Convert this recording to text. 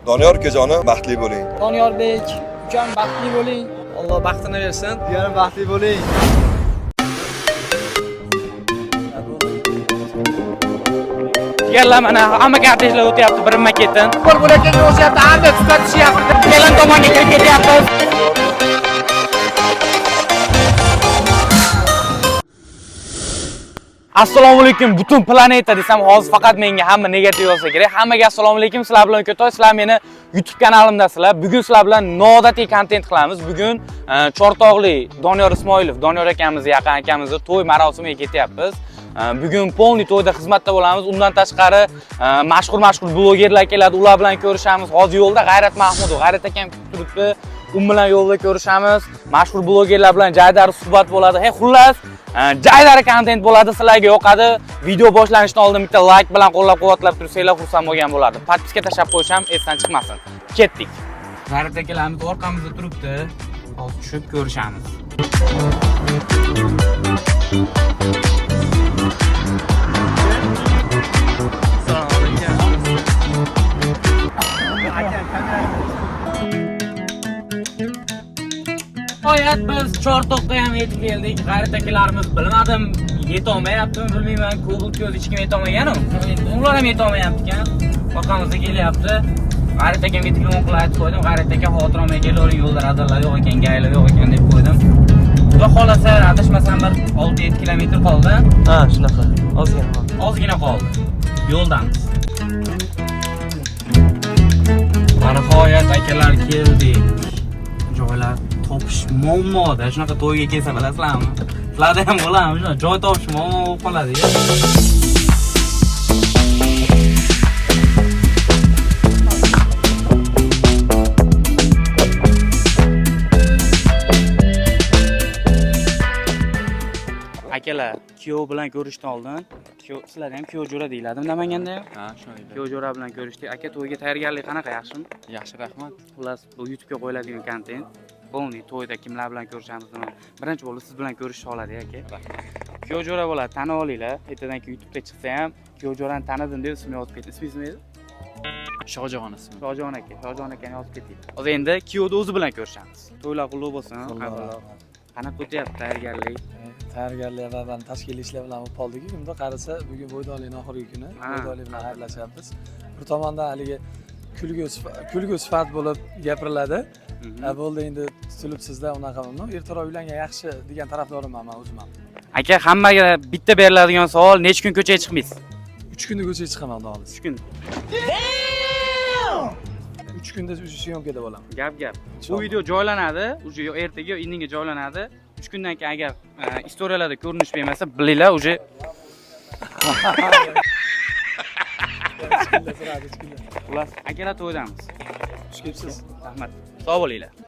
Doniyor ukajonim, baxtli bo'ling. Doniyorbek ukam, baxtli bo'ling. Alloh baxtini bersin. Jigarim, baxtli bo'ling. Jigarlar, mana hamma kortejlar o'tyapti birinma ketin. Qo'l bo'layotganga o'xshayapti, hamma tutatishyapti. Kelin tomonga kirib ketyapmiz. Assalomu alaykum butun planeta desam, hozir faqat menga hamma negativ yozsa kerak. Hammaga assalomu alaykum. Sizlar bilan Ko'toy, sizlar meni YouTube kanalimdasizlar. Bugun sizlar bilan noodatiy kontent qilamiz. Bugun Chortoqli Doniyor Ismoilov, Doniyor akamizni, yaqin akamizni to'y marosimiga ketyapmiz. Bugun полный to'yda xizmatda bo'lamiz. Undan tashqari mashhur blogerlar keladi, ular bilan ko'rishamiz. Hozir yo'lda G'ayrat Mahmudov, G'ayrat akam kutib turibdi. U bilan yo'lda ko'rishamiz. Mashhur blogerlar bilan jaydari suhbat bo'ladi. Hey, xullas, jaydari kontent bo'ladi, sizlarga yoqadi. Video boshlanishidan oldin bitta like bilan qo'llab-quvvatlab tursanglar, xursand bo'lgan bo'lardim. Podpiska tashlab qo'yish ham esdan chiqmasin. Ketdik. G'ayrat akalarimiz orqamizda turibdi. Hozir tushib ko'rishamiz. Nihoyat biz Chortoqqa ham yetib keldik. G'ayrat akalarimiz, bilmadim, yetolmayaptimi bilmayman. Cobalt ko'z hech kim yetolmaganu. Ular ham yetolmayapti ekan. Orqamizda kelyapti. G'ayrat akamga telefon qilib aytib qo'ydim. G'ayrat aka, xavotir olmay kelavering, yo'lda radarlar yo'q ekan, gaylar yo'q ekan deb qo'ydim. Xudo xolasa, adashmasam bir 6-7 kilometr qoldi. Ha, shunaqa. Ozgina bor. Ozgina qoldi. Yo'ldamiz. Nihoyat akalar keldik. Joylar topish muammoda. Shunaqa to'yga kelsa bilasizlarmi? Sizlarda ham bo'ladimi shunaqa joy topish muammo bo'lib qoladi. Akalar, kuyov bilan ko'rishdan oldin, kuyov, sizlarda ham kuyov jo'ra deyiladimi Namanganda ham? Ha, shunday. Kuyov jo'ra bilan ko'rishdik. Aka, to'yga tayyorgarlik qanaqa, yaxshimi? Yaxshi, rahmat. Xullas, bu YouTube'ga qo'yiladigan kontent. Полный to'yda kimlar bilan ko'rishamiz, nima. Birinchi bo'lib siz bilan ko'rishishni oladi aka. Kuyov jo'ra bo'ladi, tanib olinglar. Ertadan keyin YouTube'da chiqsa ham kuyov jo'rani tanidim deb ismini yozib ketdi. Ismingiz nima edi? Shohjahon ismi. Shohjahon aka, Shohjahon akani yozib ketinglar. Hozir endi kuyovni o'zi bilan ko'rishamiz. To'ylar qutlug' bo'lsin. Qanaqa o'tyapti tayyorgarlik? Tayyorgarlik va mana tashkiliy ishlar bilan bo'lib qoldik. Bunda qarasa, bugun Bo'ydolining oxirgi kuni. Ha. Bo'ydoli bilan xayrlashyapmiz. Bir tomondan haligi kulgu sifat bo'lib gapiriladi. Ha, bo'ldi endi tutilibsizda unaqa bundan. Ertaroq uylangan yaxshi degan tarafdoriman men o'zim ham. Aka, hammaga bitta beriladigan savol, necha kun ko'chaga chiqmaysiz? 3 kunda ko'chaga chiqaman, xudo xohlasa. 3 kun. 3 kunda уже syomkada bo'laman. Gap gap. Bu Inshaalloh. video joylanadi, уже yo ertaga yo indinga joylanadi. 3 kundan keyin agar istoriyalarda ko'rinish bermasa, bilinglar уже. 3 kunda suradi, 3 kunda. Xullas, akalar, to'ydamiz. Xush kelibsiz. Rahmat. Sog' bo'linglar.